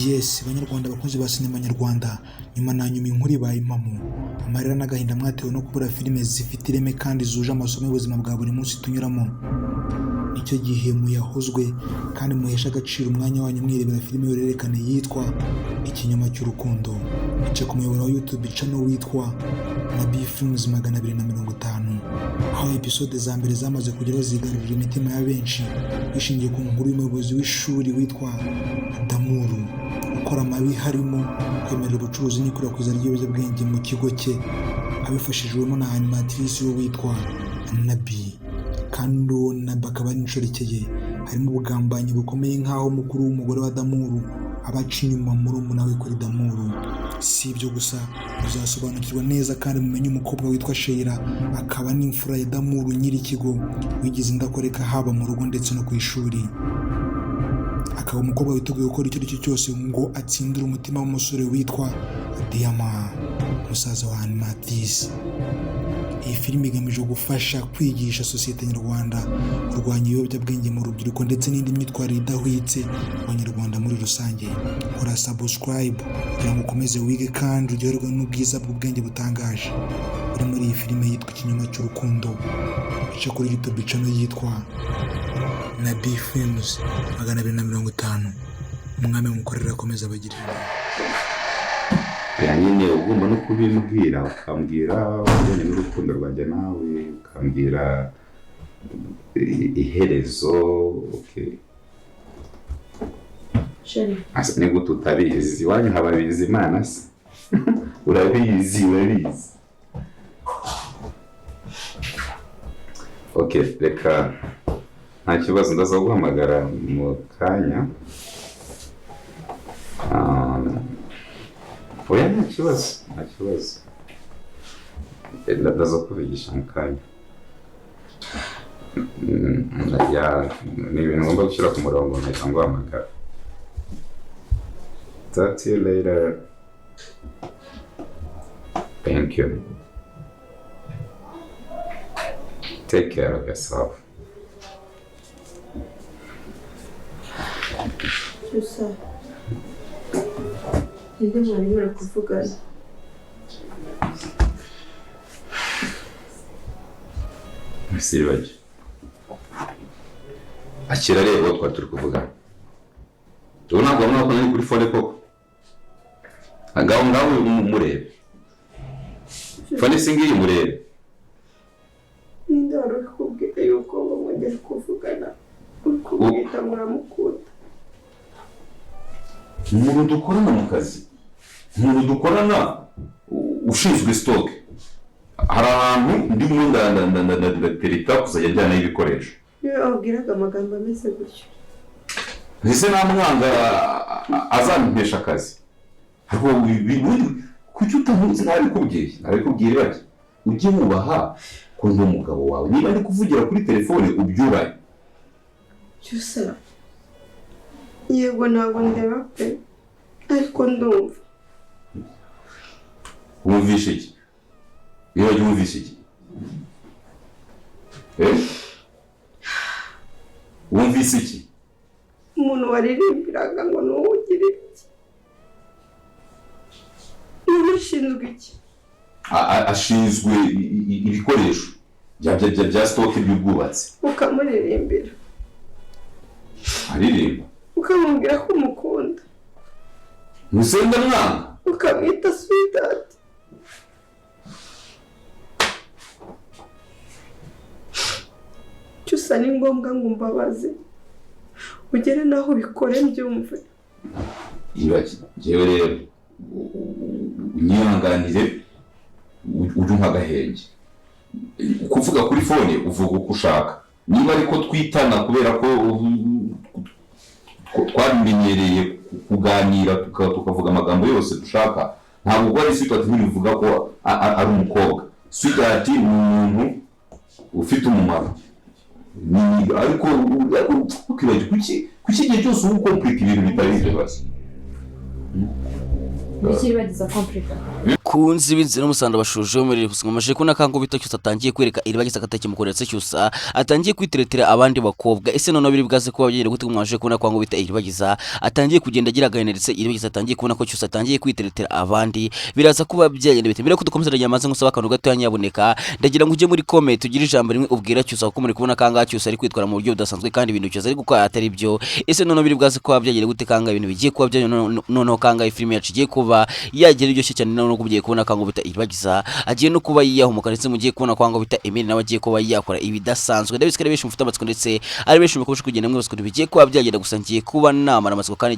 Yes, banyarwanda bakunzi ba sinema nyarwanda, nyuma na nyuma inkuru ibaye impamo. Amarira n'agahinda mwatewe no kubura filime zifite ireme kandi zuje amasomo y'ubuzima bwa buri munsi tunyuramo. Nicyo gihe muyahozwe kandi muheshe agaciro umwanya wanyu mwirebera filime y'uruhererekane yitwa Ikinyoma cy'Urukundo. Ica ku muyoboro wa YouTube channel witwa Nabi Films 250. Aho episode za mbere zamaze kugeraho zigarurira imitima ya benshi, bishingiye ku nkuru y'umuyobozi w'ishuri witwa Damuru, ukora amabi harimo kwemerera ubucuruzi n'ikwirakwiza ry'ibiyobyabwenge mu kigo cye, abifashijwemo na animatrice we witwa Nabi. Kandi uwo Nabi akaba ari inshoreke ye. Harimo ubugambanyi bukomeye nk'aho mukuru w'umugore wa Damuru aba aca inyuma murumuna we kuri Damuru. Si ibyo gusa, muzasobanukirwa neza kandi mumenye umukobwa witwa Sheila, akaba n'imfura ya Damuru nyir'ikigo, wigize indakoreka haba mu rugo ndetse no ku ishuri. Akaba umukobwa witeguye gukora icyo ari cyo cyose ngo atsindire umutima w'umusore witwa Diyama, musaza wa Animatrice. Iyi filime igamije gufasha kwigisha sosiyete nyarwanda kurwanya ibiyobyabwenge mu rubyiruko ndetse n'indi myitwarire idahwitse mu banyarwanda muri rusange. Kora subscribe kugira ngo ukomeze wige kandi uryoherwe n'ubwiza bw'ubwenge butangaje buri muri iyi filime yitwa Ikinyoma cy'Urukundo. Ica kuri YouTube channel yitwa Nabi Films 250. Umwami mukorera akomeza abagirira neza. Ya nyine ugomba no kubimbwira, ukambwira ibijyanye n'urukundo rwanjye nawe, ukambwira iherezo. Okay. Chéri. Asa ni gute utabizi? Iwanyu haba Bizimana se? Urabizi, urabizi. Okay, reka nta kibazo, ndaza guhamagara mu kanya. Ah, oya, nta kibazo, nta kibazo. Ndaza kuvugisha mu kanya. Ya, ni ibintu ngomba gushyira ku murongo nkahita nguhamagara. Talk to you later. Thank you. Take care of yourself. Cyusa, ninde mwari muri kuvugana? Sibajye. Akira reba uwo twari turi kuvugana. Ubu ntabwo wabona ko nari kuri phone koko. Ngaho ngaho murebe. Phone si ngiyi, murebe. Ninde wari uri kubwira yuko mwongera kuvugana, uri kumwita ngo uramukunda? Umuntu dukorana mu kazi, umuntu dukorana ushinzwe stock. Hari ahantu ndimo ndatereta kuzajya njyanayo ibikoresho. Niwe wabwiraga amagambo ameze gutyo? Ese namwanga azampesha akazi? Ariko kuki utamuzi? Nabikubwiye, nabikubwiye bake. Ujye wubaha ko ndi umugabo wawe, niba ndi kuvugira kuri telefone ubyubahe. Cyusa, yego ntabwo ndeba pe, ariko ndumva. Wumvishe iki? Niba wumvishe iki? Eh? Wumvise iki? Umuntu waririmbiraga ngo ni wowe ugira iki? Niba ushinzwe iki? Ashinzwe ibikoresho bya stock by'ubwubatsi. Ukamuririmbira? Aririmba. Ukamubwira ko umukunda? Musenda mwanga. Ukamwita sweetheart? Cyusa, ni ngombwa ngo umbabaze, ugere n'aho ubikore mbyumve. Njyewe rero unyihanganire, ujye umpa agahenge. Kuvuga kuri phone uvuga uko ushaka, niba ariko twitana kubera ko twabimenyereye kuganira tukavuga amagambo yose dushaka. Ntabwo ubwo ari sweetheart ntibivuga ko ari umukobwa. Sweetheart ni umuntu ufite umumaro. Ariko ukibagirwa kuki igihe cyose uba ukomplika ibintu bitari ibibazo. Ibiki Iribagiza komplika? Kunzi binze n'umusanda bashuje muri gusa amaje ko nakango bita Cyusa atangiye kwereka Iribagiza akatakimukora, ndetse Cyusa atangiye kwiteretera abandi bakobwa. Ese noneho biri bwaze kuba byere gute? Mwaje kubona ko ngo bita Iribagiza atangiye kugenda agira agahinda, ndetse Iribagiza atangiye kubona ko Cyusa atangiye kwiteretera abandi. Biraza kuba byagenda bite? Mbere ko dukomeza, ndagira maze ngusaba akantu gato nyaboneka. Ndagira ngo ujye muri comment ugire ijambo rimwe ubwira Cyusa, kuko muri kubona kanga Cyusa ari kwitwara mu buryo budasanzwe kandi ibintu Cyusa ari gukora atari byo. Ese noneho biri bwaze kuba byagenda gute? Kanga ibintu bigiye kuba byagenda noneho, kanga ifilime yacu igiye kuba yagira iryoshye cyane. Noneho mugiye kubona kango bita Iribagiza agiye no kuba yiyahumuka, ndetse mugiye kubona kango bita Emile nawe agiye kuba yakora ibidasanzwe. Ndabizi ko ari benshi mufite amatsiko, ndetse ari benshi mukomeje kugenda mwibaza ukuntu bigiye kuba byagenda. Gusa ngiye kuba namara amatsiko kandi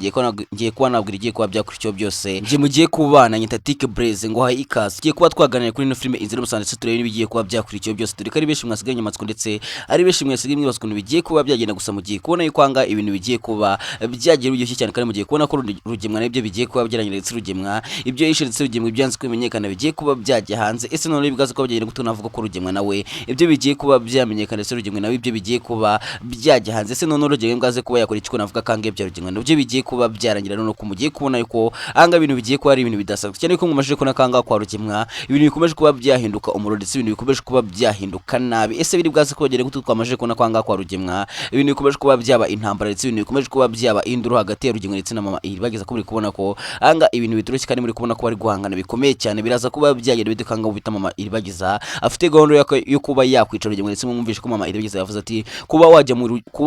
ngiye kuba nabwira igiye kuba byakurikiyeho byose. Ngiye mugiye kubana nyita Tike Blaze ngo haye ikaze. Tugiye kuba twaganira kuri ino filime Inzira y'Ubusanzwe, ndetse turebe n'ibigiye kuba byakurikiyeho byose, dore ko ari benshi mwasigaye amatsiko, ndetse ari benshi mwasigaye mwibaza ukuntu bigiye kuba byagenda. Gusa mugiye kubona yuko anga ibintu bigiye kuba byagira biryoshye cyane, kandi mugiye kubona ko Rugemwa nibyo bigiye kuba byarangira, ndetse Rugemwa ibyo yishe, ndetse Rugemwa ibyanze kumenyekana bigiye kuba byajya hanze. Ese noneho ibigaza kuba byagenda gute? Navuga ko Rugemwa nawe ibyo bigiye kuba byamenyekana, ndetse Rugemwa nawe ibyo bigiye kuba byajya hanze. Ese noneho Rugemwa bwaze kuba yakora iki? Ko navuga kange bya Rugemwa nabyo bigiye kuba byarangira, noneho ko mugiye kubona yuko anga ibintu bigiye kuba ari ibintu bidasanzwe cyane, ko mumajije kubona kanga kwa Rugemwa ibintu bikomeje kuba byahinduka umuriro, ndetse ibintu bikomeje kuba byahinduka nabi. Ese biri bwaze kuba byagenda gute? Twamajije kubona kwanga kwa Rugemwa ibintu bikomeje kuba byaba intambara, ndetse ibintu bikomeje kuba byaba induru hagati ya Rugemwa ndetse na mama Iribagiza, ko muri kubona ko anga ibintu bitoroshye kandi muri kubona ko bari guhangana bikomeye cyane. Biraza kuba byagenda bite? Kanga bita mama Iribagiza afite gahunda yo kuba yakwica Rugemwa, ndetse mwumvishe ko mama Iribagiza yavuze ati kuba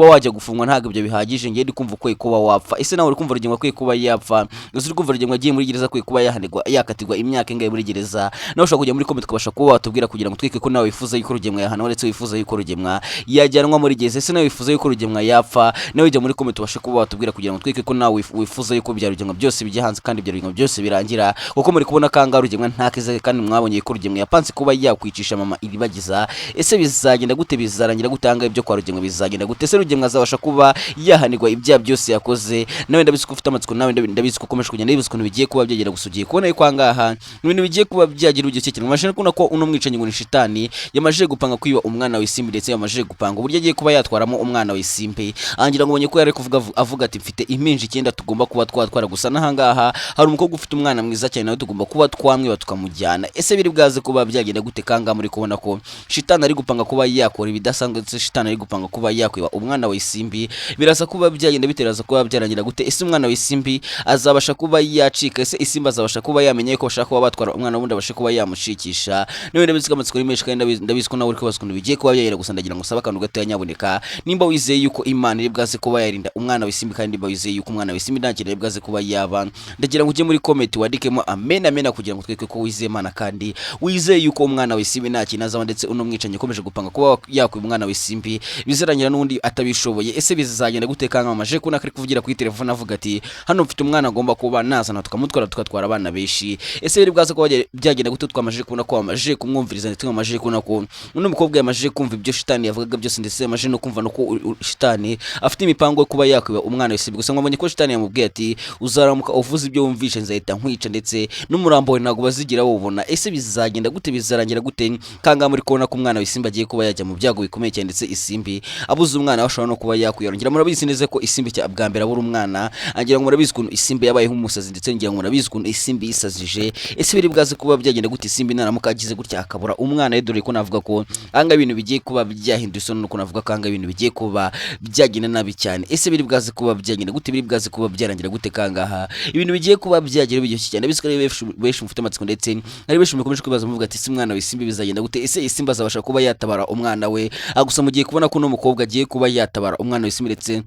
wajya gufungwa ntabwo ibyo bihagije, ngiye ndi kumva ukwiye kuba wapfa. Ese nawe uri kumva Rugemwa akwiye kuba yapfa? Ese uri kumva Rugemwa agiye muri gereza akwiye kuba yahanirwa, yakatirwa imyaka ingahe muri gereza? Nawe ushobora kujya muri comment ukabasha kuba watubwira kugira ngo twike ko nawe wifuza yuko Rugemwa yahanwa, ndetse wifuza yuko Rugemwa yajyanwa muri gereza. Ese nawe wifuza yuko Rugemwa yapfa? Nawe ujya muri comment ubashe kuba watubwira kugira ngo twike ko nawe wifuza yuko bya Rugemwa byose bijya hanze kandi ibya Rugemwa byose birangira, kuko muri kubona kanga Rugemwa nta kiza, kandi mwabonye ko Rugemwa yapanze kuba yakwicisha mama Iribagiza. Ese bizagenda gute? Bizarangira gutanga ibyo kwa Rugemwa bizagenda gute? Ese Rugemwa azabasha kuba yahanirwa ibyaha byose yakoze? Nawe ndabizi ko ufite amatsiko, nawe ndabizi ko ukomeje kugenda wibaza ukuntu bigiye kuba byagera. Gusa ugiye kubona yuko ahangaha ibintu bigiye kuba byagira urugero cyane. Mumajije kubona ko uno mwicanyi ngo ni Shitani yamajije gupanga kwiba umwana w'isimbi, ndetse yamajije gupanga uburyo agiye kuba yatwaramo umwana w'isimbi. Angira ngo ubonye ko yari kuvuga avuga ati mfite impinja 9 tugomba kuba twatwara. Gusa n'ahangaha hari umukobwa ufite umwana mwiza cyane, nawe tugomba kuba twamwiba tukamujyana. Ese biri bwaze kuba byagenda gute? Kanga muri kubona ko Shitani ari gupanga kuba yakora ibidasanzwe, ndetse Shitani ari gupanga kuba yakwiba umwana w'isimbi. Biraza kuba byagenda biteraza kuba byarangira gute? Ese umwana w'isimbi azabasha kuba yacika? Ese isimbi azabasha kuba yamenye ko bashaka kuba batwara umwana wundi, abashe kuba yamushikisha? Niwe ndabizi ko amatsiko ari menshi, kandi ndabizi ko nawe uri kubaza ukuntu bigiye kuba byagenda. Gusa ndagira ngo usabe akantu gatoya nyaboneka. Nimba wizeye yuko Imana iri bwaze kuba yarinda umwana w'isimbi, kandi nimba wizeye yuko umwana w'isimbi nta kintu ari bwaze kuba yaba, ndagira ngo ujye muri comment wandikemo amen amen, kugira ngo tweke ko wizeye Imana kandi wizeye yuko umwana w'isimbi nta kintu azaba, ndetse uno mwicanyi ukomeje gupanga kuba yakwiba umwana w'isimbi bizarangira n'undi atabishoboye. Ese bizagenda gute? Kanga mamaje kubona ko ari kuvugira kuri telefone avuga ati hano mfite umwana agomba kuba nazana tukamutwara, tugatwara abana benshi. Ese biri bwaze kuba byagenda gute? Twamaje kubona ko wamaje kumwumviriza, ndetse twamaje kubona ko uno mukobwa yamaje kumva ibyo Shitani yavugaga byose, ndetse yamaje no kumva no ko Shitani afite imipango yo kuba yakwiba umwana w'isimbi. Gusa mwabonye ko Shitani yamubwiye ati uzaramuka uvuze ibyo wumvishe nzahita nkwica, ndetse n'umurambo wawe ntabwo bazigira wubona. Ese bizagenda gute? Bizarangira gute? Kanga muri kubona ko umwana w'isimbi agiye kuba yajya mu byago bikomeye cyane, ndetse isimbi abuze umwana we ashobora no kuba yakwiyarongera. Murabizi neza ko isimbi cya bwa mbere abura umwana, agira ngo murabizi ukuntu isimbi yabayeho umusazi, ndetse ngira ngo murabizi ukuntu isimbi yisazije. Ese biri bwaze kuba byagenda gute isimbi naramuka agize gutya akabura umwana we? Dore ko navuga ko anga ibintu bigiye kuba byahindura isoni, nuko navuga ko anga ibintu bigiye kuba byagenda nabi cyane. Ese biri bwaze kuba byagenda gute? Biri bwaze kuba byarangira gute? Kangaha ibintu bigiye kuba byagira biryoshye cyane. Ndabizi ko ari benshi mufite amatsiko, ndetse ari benshi mukomeje kwibaza muvuga ati ese umwana w'isimbi bizagenda gute? Ese isimbi azabasha kuba yatabara umwana we? Gusa mugiye kubona ko uno mukobwa agiye kuba yatabara umwana w'isimbi, ndetse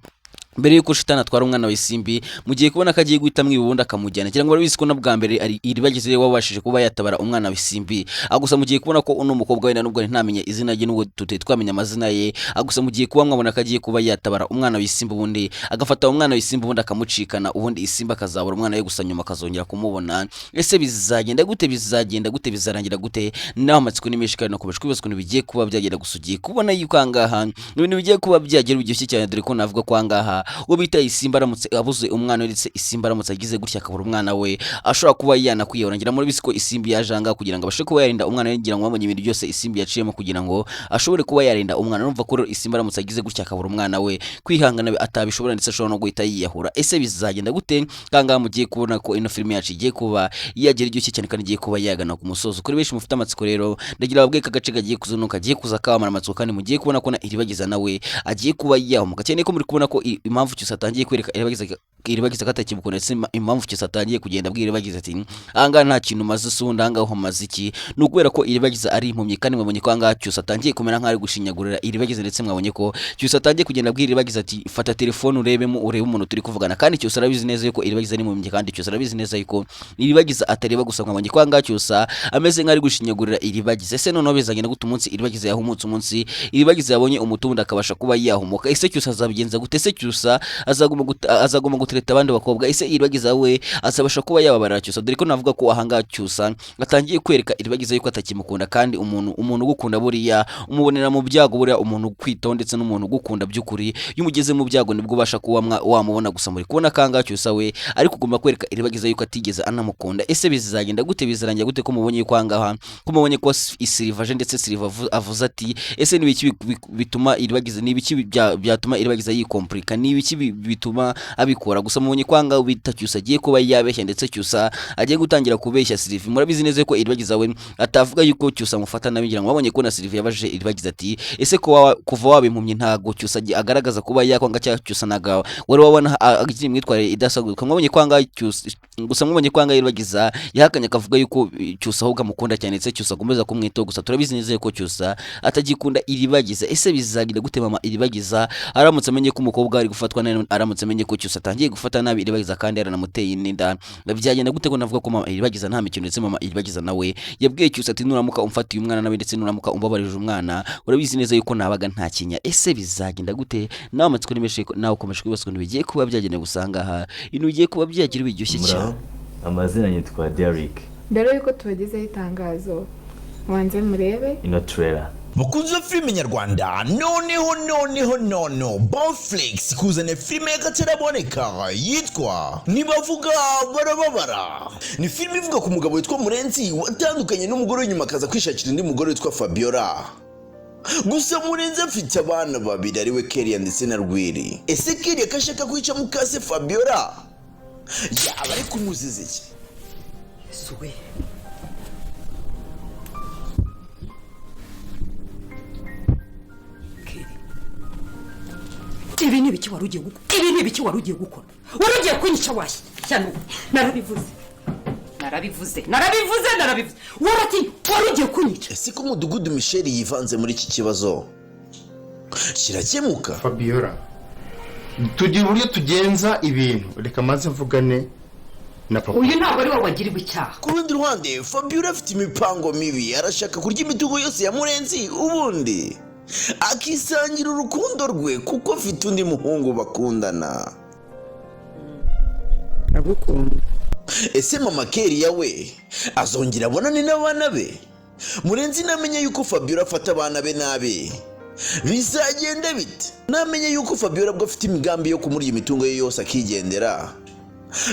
mbere yuko Shitani atwara umwana w'isimbi mugiye kubona ko agiye guhita amwiba ubundi akamujyana. Cyangwa murabizi ko na bwa mbere ari Iribagiza wabashije kuba yatabara umwana w'isimbi. Gusa mugiye kubona ko uno mukobwa wenda nubwo ntamenye izina rye, nubwo tutari twamenya amazina ye, gusa mugiye kuba mwabona ko agiye kuba yatabara umwana w'isimbi, ubundi agafata umwana w'isimbi, ubundi akamucikana, ubundi isimbi akazabura umwana we, gusa nyuma akazongera kumubona. Ese bizagenda gute? Bizagenda gute? Bizarangira gute? Naho amatsiko ni menshi kandi nakomeje kwibaza ukuntu bigiye kuba byagenda. Gusa ugiye kubona yuko ahangaha ibintu bigiye kuba byagira biryoshye cyane, dore ko navuga ko ahangaha Uwo bita Isimbi aramutse abuze umwana we, ndetse Isimbi aramutse agize gutya akabura umwana we, ashobora kuba yanakwiyahura. Ngira murabizi ko Isimbi yaje ahangaha kugira ngo abashe kuba yarinda umwana we. Ngira ngo babonye ibintu byose Isimbi yaciyemo kugira ngo ashobore kuba yarinda umwana. Urumva ko rero Isimbi aramutse agize gutya akabura umwana we, kwihangana atabishobora, ndetse ashobora no guhita yiyahura. Ese bizagenda gute? Kangaha mugiye kubona ko ino filime yacu igiye kuba yagira iryoshye cyane kandi igiye kuba yagana ku musozo. Kuri benshi mufite amatsiko rero, ndagira babwiye ko agace kagiye kuzunuka kagiye kuza kabamara amatsiko, kandi mugiye kubona ko na Iribagiza nawe agiye kuba yahumuka cyane, ko muri kubona ko impamvu Cyusa atangiye kwereka Iribagiza ko atakimukunda, ndetse impamvu Cyusa atangiye kugenda abwira Iribagiza ati ahangaha nta kintu umaze, se ubundi ahangaha umaze iki? Ni ukubera ko Iribagiza ari impumyi, kandi mwabonye ko ahangaha Cyusa atangiye kumera nk'aho ari gushinyagurira Iribagiza, ndetse mwabonye ko Cyusa atangiye kugenda abwira Iribagiza ati fata telefone urebemo, urebe umuntu turi kuvugana. Kandi Cyusa arabizi neza yuko Iribagiza ari impumyi, kandi Cyusa arabizi neza yuko Iribagiza atareba. Gusa mwabonye ko ahangaha Cyusa ameze nk'ari gushinyagurira Iribagiza. Ese noneho bizagenda gute umunsi Iribagiza yahumutse, umunsi Iribagiza yabonye umutundi akabasha kuba yahumuka? Ese Cyusa azabigenza gute? Ese Cyusa azaguma gutereta abandi bakobwa? Ese Iribagiza we azabasha kuba yababarira Cyusa? Dore ko navuga ko ahangaha Cyusa atangiye kwereka Iribagiza yuko atakimukunda, kandi umuntu ugukunda buriya umubonera mu byago. Buriya umuntu ukwitaho ndetse n'umuntu ugukunda by'ukuri, iyo umugeze mu byago nibwo ubasha kuba wamubona. Gusa muri kubona kangaha Cyusa we ari kuguma kwereka Iribagiza yuko atigeze anamukunda. Ese bizagenda gute? Bizarangira gute? Ko mubonye yuko ahangaha, ko mubonye ko Isiriva aje, ndetse Siriva avuze ati ese ni ibiki bituma Iribagiza, ni ibiki byatuma Iribagiza yikompurika, ni ibiki bituma abikora? Gusa mubonye ko ahangaha bita Cyusa agiye kuba yabeshya, ndetse Cyusa agiye gutangira kubeshya Sirivi. Murabizi neza ko Iribagiza we atavuga yuko Cyusa amufata nabi. Ngira ngo babonye ko na Sirivi yabajije Iribagiza ati ese ko kuva waba impumyi ntago Cyusa agaragaza kuba yakwanga, cyangwa Cyusa ntago wari wabona agira imyitwarire idasanzwe? Mwabonye ko ahangaha Cyusa, gusa mwabonye ko ahangaha Iribagiza yahakanye akavuga yuko Cyusa ahubwo amukunda cyane, ndetse Cyusa akomeza kumwitaho. Gusa turabizi neza ko Cyusa atagikunda Iribagiza. Ese bizagira gute mama Iribagiza aramutse amenye ko umukobwa ari gufatwa nabi, aramutse amenye ko Cyusa atangiye gufata nabi Iribagiza kandi yaranamuteye n'inda, byagenda gute? Ko navuga ko mama Iribagiza nta mikino, ndetse mama Iribagiza nawe yabwiye Cyusa ati nuramuka umfatiye umwana nabi, ndetse nuramuka umbabarije umwana, urabizi neza yuko nabaga nta kinya. Ese bizagenda gute? Nawe amatsiko ni menshi, nawe ukomeje kwibaza ukuntu bigiye kuba byagenda. Gusa ahangaha ibintu bigiye kuba byagira biryoshye cyane. Muraho, amazina yitwa Derrick. Mbere y'uko tubagezaho itangazo, mubanze murebe ino trailer. Bakunze filime nyarwanda, noneho noneho nono Bonflix kuzana filime y'akataraboneka yitwa Nibavuga Barababara. Ni filime ivuga ku mugabo witwa Murenzi watandukanye n'umugore w'inyuma, akaza kwishakira undi mugore witwa Fabiola. Gusa Murenzi afite abana babiri, ariwe Keria ndetse na Rwiri. Ese Keria ko ashaka kwica mukase Fabiola, yaba ari kumuziza iki? Suwe. Keri. Ibi ni ibiki wari ugiye gukora? Ibi ni ibiki wari ugiye gukora? Wari ugiye kunyica washyano. Narabivuze. Narabivuze. Narabivuze, narabivuze. Warati wari ugiye kunyica. Ese ko umudugudu Michel yivanze muri iki kibazo, kirakemuka? Fabiola, tugira uburyo tugenza ibintu, reka maze mvugane na papa. Uyu ntabwo ari wowe wagiriwe icyaha. Ku rundi ruhande, Fabiola afite imipango mibi, arashaka kurya imitungo yose ya Murenzi ubundi akisangira urukundo rwe, kuko afite undi muhungu bakundana. Ndagukunda. Ese mama Keriya we azongera abonane n'abana be? Murenzi namenye yuko Fabiola afata abana be nabi, bizagenda bite? Namenye yuko Fabiola bwo afite imigambi yo kumurya imitungo ye yose akigendera,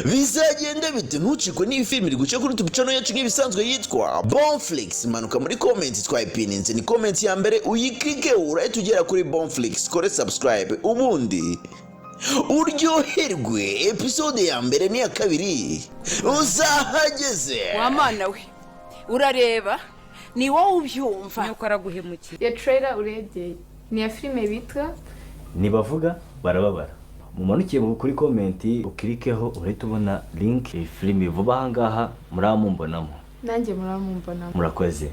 bizagenda bite? Ntucikwe n'iyi filime iri guca kuri tubica yacu nk'ibisanzwe yitwa Bonflix. Manuka muri comment, twayipininze, ni comment ya mbere, uyikike urahita ugera kuri Bonflix, kore subscribe ubundi uryoherwe. Episode ya mbere n'iya kabiri uzahageze. Wa mana we, urareba ni wowe ubyumva. Nuko araguhemukiye. Iyo trailer urebye ni iya filime bitwa Nibavuga Barababara. Mumanukiye kuri comment ukirikeho, urahita ubona link. Iyi filimi vuba ahangaha muramumbonamo. Nanjye muramumbona. Murakoze.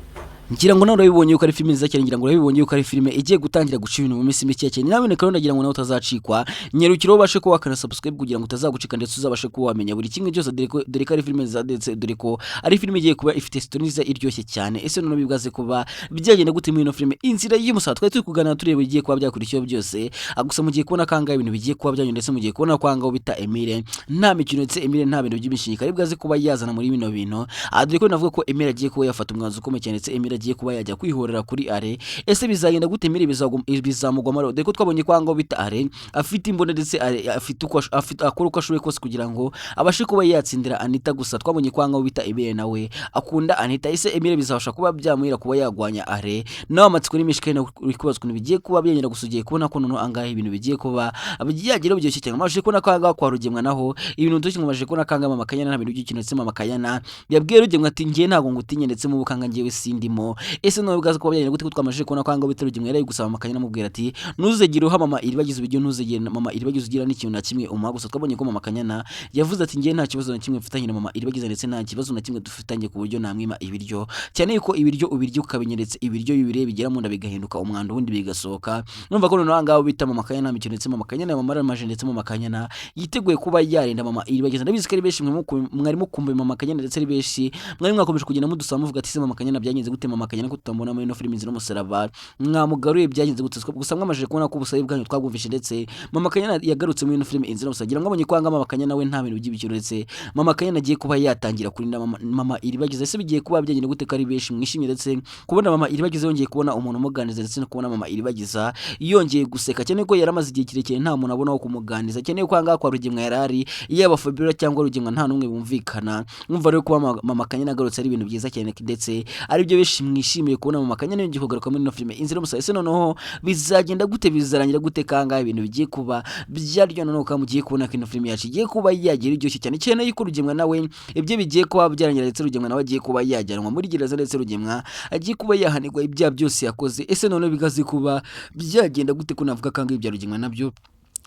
Ngira ngo nawe urabibonye yuko ari filime nziza cyane. Ngira ngo urabibonye yuko ari filime igiye gutangira guca ibintu mu minsi mike cyane. Nawe rero ndagira ngo nawe utazacikwa, nyarukiro ubashe kuba wakana subscribe kugira ngo utazagucika, ndetse uzabashe kuba wamenya buri kimwe cyose. Dore ko ari filime nziza, ndetse dore ko ari filime igiye kuba ifite story nziza iryoshye cyane. Ese noneho bibwaze kuba byagenda gute muri ino filime Inzira y'Umusaraba? Twari turi kuganira tureba igiye kuba byakurikiyeho byose. Gusa mugiye kubona kangahe ibintu bigiye kuba byanyu, ndetse mugiye kubona ko ahangaha bita Emile nta mikino, ndetse Emile nta bintu by'imishinga ari bwaze kuba yazana muri bino bintu. Dore ko navuga ko Emile agiye kuba yafata umwanzuro ukomeye cyane, ndetse Emile Emile agiye kuba yajya kwihorera kuri Are. Ese bizagenda gute? Emile bizamugwa dore ko twabonye ko ahangaho bita Are afite imbunda, ndetse Are afite uko afite, akora uko ashoboye kose kugira ngo abashe kuba yatsindira Anita. Gusa twabonye ko ahangaho bita Emile nawe akunda Anita. Ese Emile bizabasha kuba byamuhira kuba yagwanya Are? Nawe amatsiko ni menshi kandi uri kubaza ukuntu bigiye kuba byagenda. Gusa ugiye kubona ko noneho angahe ibintu bigiye kuba byagira biryoshye cyane. Maje kubona ko ahangaha kwa Rugemwa naho ibintu tuki, maje kubona ko ahangaha Mama Kanyana nta bintu by'ikintu, ndetse Mama Kanyana yabwiye Rugemwa ati: "Njye ntabwo ngutinye, ndetse mu bukanga njyewe sindimo." Ese nawe bwaza kuba byagenda gute, ko twamaje kubona ko ahangaha bita Rugemwa yari gusaba Mama Kanyana, amubwira ati: "Ntuzegere uha mama Iribagiza ibiryo, ntuzegere mama Iribagiza ugira n'ikintu na kimwe umuha." Gusa twabonye ko Mama Kanyana yavuze ati: "Njye nta kibazo na kimwe mfitanye na mama Iribagiza, ndetse nta kibazo na kimwe dufitanye ku buryo namwima ibiryo, cyane yuko ibiryo ubirya ukabinyeretse, ibiryo bibiriye bigera mu nda bigahinduka umwanda, ubundi bigasohoka." Numva ko noneho ahangaha bita Mama Kanyana nta mikino, ndetse Mama Kanyana yamamaje, ndetse Mama Kanyana yiteguye kuba yarinda mama Iribagiza. Ndabizi ko ari benshi mwari mukumbuye Mama Kanyana, ndetse ari benshi mwari mwakomeje kugenda mudusaba muvuga ati: "Se Mama Kanyana byagenze gute? Mama Kanyana ko tutamubona muri ino filimi Inzira y'Umusaraba, mwamugaruye byagenze gute?" Gusa mwamajije kubona ko ubusabe bwanyu twabwumvishe, ndetse Mama Kanyana yagarutse muri ino filimi Inzira y'Umusaraba. Ngira ngo mwabonye ko ahangaha Mama Kanyana we nta bintu by'ibikino, ndetse Mama Kanyana agiye kuba yatangira kurinda mama Iribagiza. Ese bigiye kuba byagenda gute, ko ari benshi mwishimye, ndetse kubona mama Iribagiza yongeye kubona umuntu umuganiriza, ndetse no kubona mama Iribagiza yongeye guseka, cyane ko yari amaze igihe kirekire nta muntu abona wo kumuganiriza, cyane ko ahangaha kwa Rugemwa yari ari, yaba Fabiola cyangwa Rugemwa nta n'umwe bumvikana. Mwumva rero kuba Mama Kanyana agarutse ari ibintu byiza cyane, ndetse aribyo benshi mwishimiye kubona Mama Kanyana yongeye kugaruka muri ino filime Inzira y'Umusaraba. Ese noneho bizagenda gute? Bizarangira gute kangahe ibintu bigiye kuba byaryo? Noneho kandi mugiye kubona ko ino filime yacu igiye kuba yagira iryoshye cyane, cyane yuko Rugemwa nawe ibyo bigiye kuba byarangira, ndetse Rugemwa nawe agiye kuba yajyanwa muri gereza, ndetse Rugemwa agiye kuba yahanirwa ibyaha byose yakoze. Ese noneho bigaze kuba byagenda gute, ko navuga kangahe ibya Rugemwa nabyo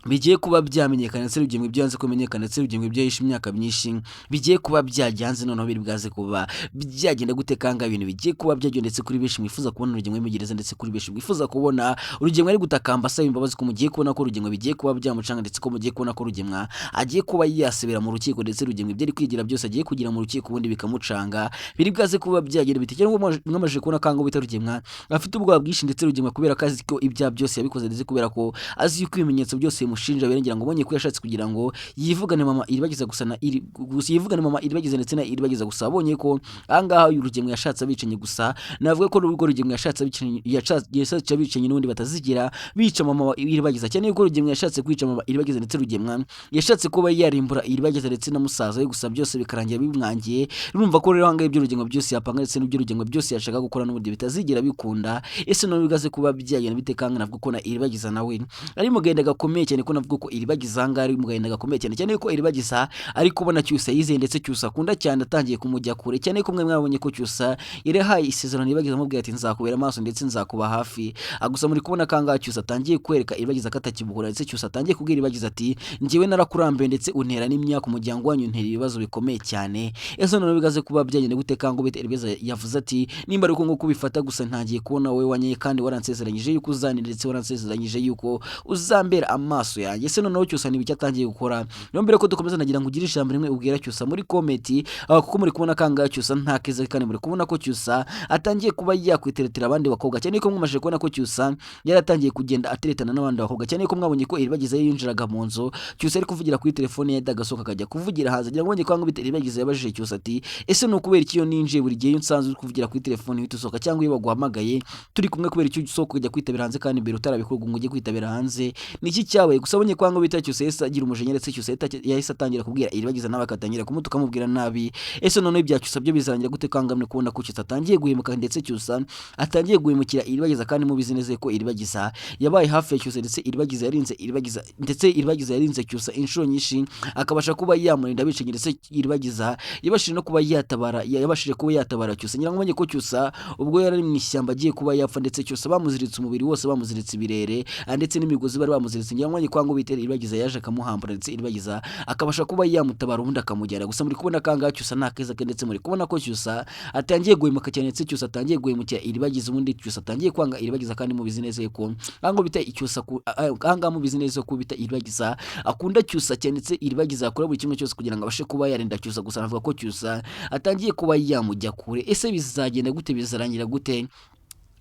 bigiye kuba byamenyekana, ndetse Rugemwa ibyo yanze kumenyekana, ndetse Rugemwa ibyo yishe imyaka myinshi bigiye kuba byajyanze? Noneho biri bwaze kuba byagenda gute kanga ibintu bigiye kuba byagenda, ndetse kuri benshi mwifuza kubona Rugemwa muri gereza, ndetse kuri benshi mwifuza kubona Rugemwa ari gutakamba asaba imbabazi, ko mugiye kubona ko Rugemwa bigiye kuba byamucanga, ndetse ko mugiye kubona ko Rugemwa agiye kuba yasubira mu rukiko, ndetse Rugemwa ibyo ari kwigira byose agiye kugira mu rukiko ubundi bikamucanga? Biri bwaze kuba byagenda bite? Cyangwa mwamaze kubona kanga bita Rugemwa afite ubwoba bwinshi, ndetse Rugemwa kubera ko azi ko ibyaha byose yabikoze, ndetse kubera ko azi yuko ibimenyetso byose bimushinja birengera, ngo ubonye ko yashatse kugira ngo yivugane mama Iribagiza gusa na iri gusa yivugane mama Iribagiza ndetse na Iribagiza. Gusa abonye ko ahangaha uyu Rugemwa yashatse abicanyi, gusa navuga ko urwo Rugemwa yashatse abicanyi, yashatse abicanyi n'ubundi batazigira bica mama wa Iribagiza, cyane yuko Rugemwa yashatse kwica mama Iribagiza, ndetse Rugemwa yashatse kuba yarimbura Iribagiza ndetse na musaza we, gusa byose bikarangira bimwangiye. Urumva ko rero ahangaha ibyo Rugemwa byose yapanga, ndetse n'ibyo Rugemwa byose yashaka gukora, n'ubundi bitazigera bikunda. Ese none bigaze kuba byagenda bite kanga navuga ko na Iribagiza nawe ari mu gahinda gakomeye cyane, ko navuga ko Iribagiza ahangaha ari mu gahinda gakomeye cyane, cyane ko Iribagiza ari kubona Cyusa yizeye, ndetse Cyusa akunda cyane, atangiye kumujya kure, cyane ko mwe mwabonye ko Cyusa yarahaye isezerano Iribagiza, amubwira ati: "Nzakubera amaso ndetse nzakuba hafi." Gusa muri kubona kangaha Cyusa atangiye kwereka Iribagiza ko atakimukunda, ndetse Cyusa atangiye kubwira Iribagiza ati: "Njyewe narakurambiwe, ndetse untera n'imyaka, umuryango wanyu untera ibibazo bikomeye cyane." Ese noneho bigaze kuba byagenda gute kanga bite Iribagiza yavuze ati: "Nimba ari uko nguko ubifata, gusa ntangiye kubona wowe wanyeye, kandi waransezeranyije yuko uzanira, ndetse waransezeranyije yuko uzambera amaso yanjye." Ese noneho Cyusa ni ibiki atangiye gukora? Niyo mbere ko dukomeza, nagira ngo ugire ijambo rimwe ubwira Cyusa muri comment, kuko muri kubona kangaha Cyusa nta keza, kandi muri kubona ko Cyusa atangiye kuba yakwiteretera abandi bakobwa, cyane ko mwamaze kubona ko Cyusa yaratangiye kugenda ateretana n'abandi bakobwa, cyane ko mwabonye ko Iribagiza yinjiraga mu nzu Cyusa ari kuvugira kuri telefone ye, agasohoka akajya kuvugira hanze. Agira ngo ubonye ko bita Iribagiza yabajije Cyusa ati: "Ese ni ukubera iki iyo ninjiye buri gihe, iyo nsanzwe uri kuvugira kuri telefone uhita usohoka, cyangwa iyo baguhamagaye turi kumwe, kubera icyo usohoka ukajya kwitabira hanze, kandi mbere utarabikora ngo ujye kwitabira hanze, niki cyabaye?" Gusa abonye ko bita Cyusa yahise agira umujinya, ndetse Cyusa yahise atangira kubwira Iribagiza nawe akatangira kumutuka, amubwira nabi. Ese noneho ibya Cyusa byo bizarangira gute kanga muri kubona ko Cyusa atangiye guhemuka, ndetse Cyusa atangiye guhemukira Iribagiza, kandi mubizi neza ko Iribagiza yabaye hafi ya Cyusa, ndetse Iribagiza yarinze Iribagiza, ndetse Iribagiza yarinze Cyusa inshuro nyinshi, akabasha kuba yamurinda abicanyi, ndetse Iribagiza yabashije no kuba yatabara, yabashije kuba yatabara Cyusa. Ngira ngo umenye ko Cyusa ubwo yari ari mu ishyamba agiye kuba yapfa, ndetse Cyusa bamuziritse umubiri wose, bamuziritse ibirere, ndetse n'imigozi bari bamuziritse. Ngira ngo umenye ko ngo bita Iribagiza yaje akamuhambura, ndetse Iribagiza akabasha kuba yamutabara ubundi akamujyana. Gusa muri kubona kangaha Cyusa nta keza ke, ndetse muri kubona ko Cyusa atangiye guhemuka cyane, ndetse Cyusa atangiye guhemukira Iribagiza, ubundi Cyusa atangiye kwanga Iribagiza, kandi mubizi neza ko ahangaha bita Icyusa ahangaha mubizi neza ko bita Iribagiza akunda Cyusa cyane, ndetse Iribagiza akora buri kimwe cyose kugira ngo abashe kuba yarinda Cyusa. Gusa navuga ko Cyusa atangiye kuba yamujya kure. Ese bizagenda gute? Bizarangira gute?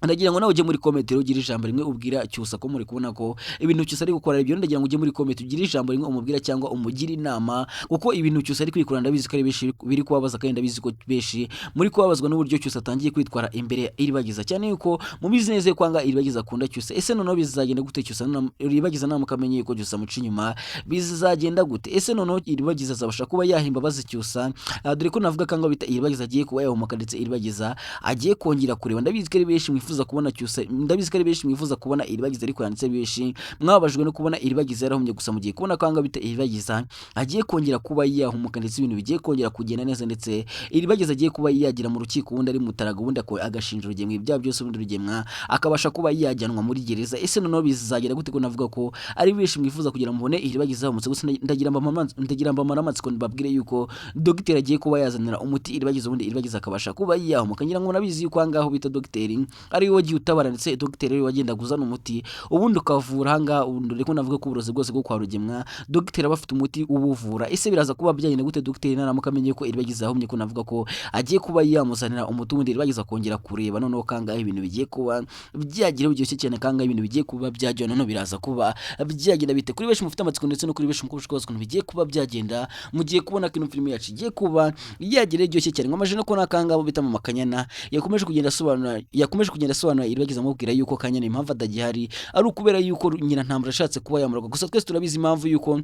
Ndagira ngo nawe ujye muri comment rero ugire ijambo rimwe ubwira Cyusa, ko muri kubona ko ibintu Cyusa ari gukora ibyo. Ndagira ngo ujye muri comment ugire ijambo rimwe umubwira cyangwa umugire inama, kuko ibintu Cyusa ari kwikora ndabizi ko ari benshi biri kubabaza, kandi ndabizi ko benshi muri kubabazwa n'uburyo Cyusa atangiye kwitwara imbere ya Iribagiza, cyane yuko mubizi neza ko anga Iribagiza akunda Cyusa. Ese noneho bizagenda gute Cyusa Iribagiza namukamenye yuko Cyusa amuca inyuma, bizagenda gute? Ese noneho Iribagiza azabasha kuba yahimba imbabazi Cyusa? Dore ko navuga ko bita Iribagiza agiye kuba yahumuka, ndetse Iribagiza agiye kongera kureba. Ndabizi ko ari benshi mwifuza kubona Cyusa, ndabizi ko ari benshi mwifuza kubona Iribagiza, ariko yanditse benshi mwababajwe no kubona Iribagiza yarahumye. Gusa mugiye kubona ko bita Iribagiza agiye kongera kuba yahumuka, ndetse ibintu bigiye kongera kugenda neza, ndetse Iribagiza agiye kuba yagira mu rukiko, ubundi ari mutaraga, ubundi agashinja Rugemwa ibyaha byose, ubundi Rugemwa akabasha kuba yajyanwa muri gereza. Ese noneho bizagera gute, ko navuga ko ari benshi mwifuza kugira ngo mubone Iribagiza yahumutse? Gusa ndagira mbamara amatsiko, mbabwire yuko dogiteri agiye kuba yazanira umuti Iribagiza, ubundi Iribagiza akabasha kuba yahumuka. Ngira ngo murabizi yuko aha ngaho bita dogiteri ari we wagiye utabara, ndetse dogiteri ariwe wagenda uzana umuti ubundi ukavura aha ngaha. Dore ko navuga ko uburozi bwose bwo kwa Rugemwa dogiteri aba afite umuti ubuvura. Ese biraza kuba byagenda gute dogiteri naramuka amenye ko Iribagiza yahumye, ko navuga ko agiye kuba yamuzanira umuti, ubundi Iribagiza akongera kureba? Noneho kangahe ibintu bigiye kuba byagira biryoshye cyane, kangahe ibintu bigiye kuba byagenda? Noneho biraza kuba byagenda bite? Kuri benshi mufite amatsiko, ndetse no kuri benshi mukomeje kubaza ukuntu bigiye kuba byagenda, mugiye kubona ko ino filime yacu igiye kuba yagira iryoshye cyane. Nkomeje no kubona kangabo bita Mama Kanyana yakomeje kugenda asobanura Iribagiza, amubwira yuko Kanyana impamvu atagihari ari ukubera yuko nyina ntambara ashatse kuba yamuroga. Gusa twese turabizi impamvu yuko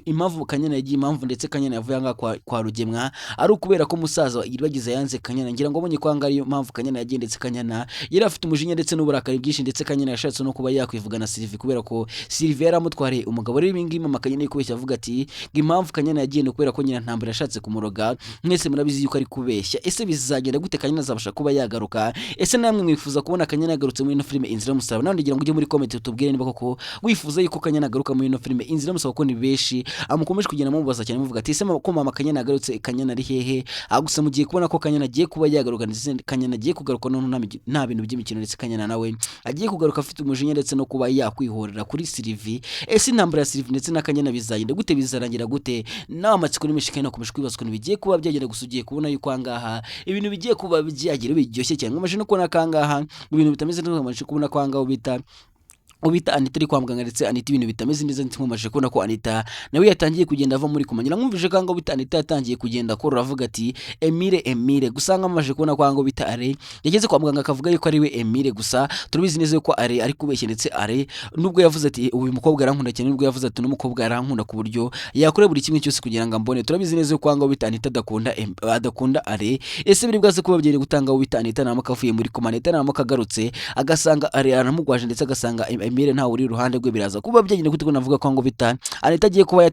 impamvu Kanyana yagiye, impamvu ndetse Kanyana yavuye aha ngaha kwa Rugemwa ari ukubera ko musaza wa Iribagiza yanze Kanyana. Ngira ngo abonye ko aha ngaha ariyo mpamvu Kanyana yagiye, ndetse Kanyana yari afite umujinya ndetse n'uburakari bwinshi, ndetse Kanyana yashatse no kuba yakwivugana Sylvie kubera ko Sylvie yari amutwariye umugabo. Rero ibi ngibi Mama Kanyana ari kubeshya avuga ati ngo impamvu Kanyana yagiye ni ukubera ko nyina ntambara yashatse kumuroga. Mwese murabizi yuko ari kubeshya. Ese bizagenda gute? Kanyana azabasha kuba yagaruka? Ese namwe mwifuza kubona Kanyana yagarutse muri ino filime Inzira y'Umusaraba? Nawe ndagira ngo ujye muri comment utubwire niba koko wifuza yuko Kanyana agaruka muri ino filime Inzira y'Umusaraba, kuko ni benshi amukomeje kugenda mubaza cyane muvuga ati: "Ese ko Mama Kanyana yagarutse, Kanyana ari hehe?" Gusa mugiye kubona ko Kanyana agiye kuba yagaruka, ndetse Kanyana agiye kugaruka noneho nta bintu by'imikino, ndetse Kanyana nawe agiye kugaruka afite umujinya ndetse no kuba yakwihorera kuri Sylvie. Ese intambara ya Sylvie ndetse na Kanyana bizagenda gute? Bizarangira gute? Nawe amatsiko ni menshi kandi nakomeje kwibaza ukuntu bigiye kuba byagenda. Gusa ugiye kubona yuko ahangaha ibintu bigiye kuba byagira biryoshye cyane. Nkomeje no kubona ko ahangaha ibintu bitameze neza. Nkomeje kubona ko ahangaha ubita Anita ari kwa muganga, ndetse Anita ibintu bitameze neza, ndetse nkomeje kubona ko Anita nawe yatangiye kugenda ava muri koma. Ngira mwumvise ko ahangaha bita Anita yatangiye kugenda akorora avuga ati: "Emile, Emile." Gusa nkomeje kubona ko ahangaha bita Are yageze kwa muganga akavuga yuko ari we Emile. Gusa turabizi neza yuko Are ari kubeshya, ndetse Are nubwo yavuze ati: "Uyu mukobwa arankunda cyane," nubwo yavuze ati: "N'umukobwa arankunda ku buryo yakora buri kimwe cyose kugira ngo ambone," turabizi neza yuko ahangaha bita Anita adakunda Are. Ese biri bwaze kuba byari gutanga aho bita Anita naramuka avuye muri koma, Anita naramuka agarutse agasanga Are aramugwaje, ndetse agasanga Emile ntawe uri iruhande rwe, biraza kuba byagenda gute, ko navuga ko ngo bita Anita agiye kuba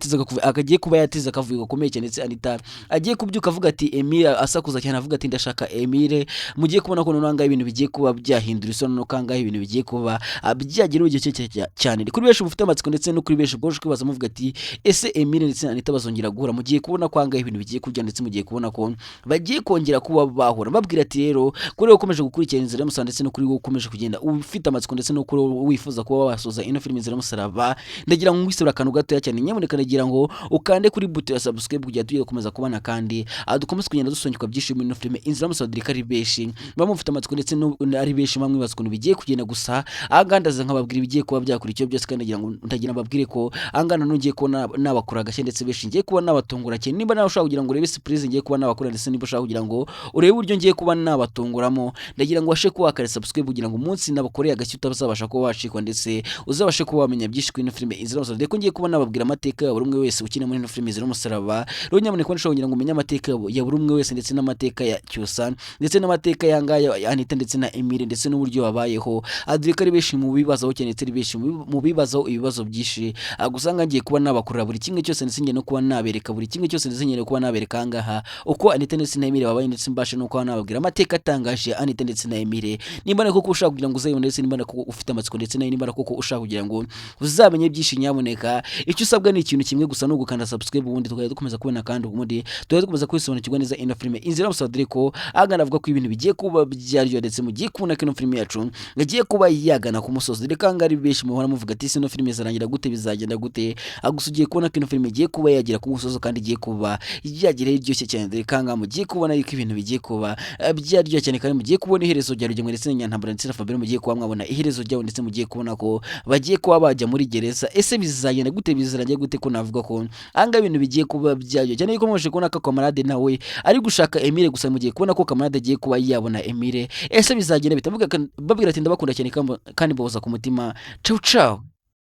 yateze akavuyo gakomeye cyane, ndetse Anita agiye kubyuka avuga ati Emile, asakuza cyane avuga ati: "Ndashaka Emile"? Mugiye kubona ko noneho ahangaha ibintu bigiye kuba byahindura isura, no kangahe ibintu bigiye kuba byagira urugero cyane. Kuri benshi mufite amatsiko, ndetse no kuri benshi bwoje kwibaza muvuga ati: "Ese Emile ndetse na Anita bazongera guhura?" Mugiye kubona ko ahangaha ibintu bigiye kujya, ndetse mugiye kubona ko bagiye kongera kuba bahura. Mbabwira ati rero kuri wowe ukomeje gukurikira Inzira y'Umusaraba, ndetse no kuri wowe ukomeje kugenda ufite amatsiko, ndetse no kuri wowe wifuza kuba wasoza ino filime Inzira y'Umusaraba, ndagira ngo ngwisabire akantu gatoya cyane. Nyamuneka ndagira ngo ukande kuri buto ya subscribe kugira tujye gukomeza kubana, kandi dukomeze kugenda dusongekwa byinshi muri ino filime Inzira y'Umusaraba, dore ko ari benshi baba mufite amatsiko, ndetse ari benshi bamwe mwibaza ukuntu bigiye kugenda. Gusa ahangaha ndaza nkababwira ibigiye kuba byakurikiyeho byose, kandi ndagira mbabwire ko ahangaha nanone ngiye kuba nabakora agashya, ndetse benshi ngiye kuba nabatungura cyane. Niba nawe ushaka kugira ngo urebe surprise ngiye kuba nabakora, ndetse niba ushaka kugira ngo urebe uburyo ngiye kuba nabatunguramo, ndagira ngo ubashe kuba wakora subscribe kugira ngo umunsi nabakoreye agashya utazabasha kuba wacikwa, ndetse uzabashe kuba wamenya byinshi kuri ino filime Inzira y'Umusaraba, dore ko ngiye kuba nababwira amateka ya buri umwe wese ukina muri ino filime Inzira y'Umusaraba. Rero nyamuneka nshobora kugira ngo umenye amateka ya buri umwe wese, ndetse n'amateka ya Cyusa, ndetse n'amateka ya ngaya ya Anita ndetse na Emile, ndetse n'uburyo babayeho, dore ko ari benshi mu bibazaho cyane, ndetse ari benshi mu bibazaho ibibazo byinshi. Gusa ngiye kuba nabakorera buri kimwe cyose, ndetse ngiye no kuba nabereka buri kimwe cyose, ndetse ngiye no kuba nabereka ahangaha uko Anita ndetse na Emile babaye, ndetse mbashe no kuba nababwira amateka atangaje ya Anita ndetse na Emile. Nimba nako ushaka kugira ngo uzayibone, ndetse nimba nako ufite amatsiko, ndetse nayo nimba Niba koko ushaka kugira ngo uzamenye byinshi, nyaboneka icyo usabwa ni ikintu kimwe gusa, ni ugukanda subscribe, ubundi tukajya dukomeza kubona, kandi ubundi tukajya dukomeza kwisobanukirwa neza ino filime Inzira y'Umusaraba, dore ko ahagana avuga ko ibintu bigiye kuba byaryo, ndetse mugiye kubona ko ino filime yacu igiye kuba yagana ku musozi, dore ko ahangaha ari benshi muhora muvuga ati: "Ese ino filime izarangira gute? Bizagenda gute?" Gusa ugiye kubona ko ino filime igiye kuba yagera ku musozi kandi igiye kuba yagira iryoshye cyane, dore ko ahangaha mugiye kubona yuko ibintu bigiye kuba byaryoshye cyane, kandi mugiye kubona iherezo rya Rugemwe ndetse na Nyantambara ndetse na Fabien. Mugiye kuba mwabona iherezo ryabo, ndetse mugiye kubona ko bagiye kuba bajya muri gereza. Ese bizagenda gute? Bizarangira gute? Ko navuga ko ahangaha ibintu bigiye kuba byaryoshye cyane, yuko mubashe kubona ko Kamarade nawe ari gushaka Emile, gusa mugiye kubona ko Kamarade agiye kuba yabona Emile. Ese bizagenda bite? Babwira ati: "Ndabakunda cyane kandi mbahoza ku mutima." Ciao ciao.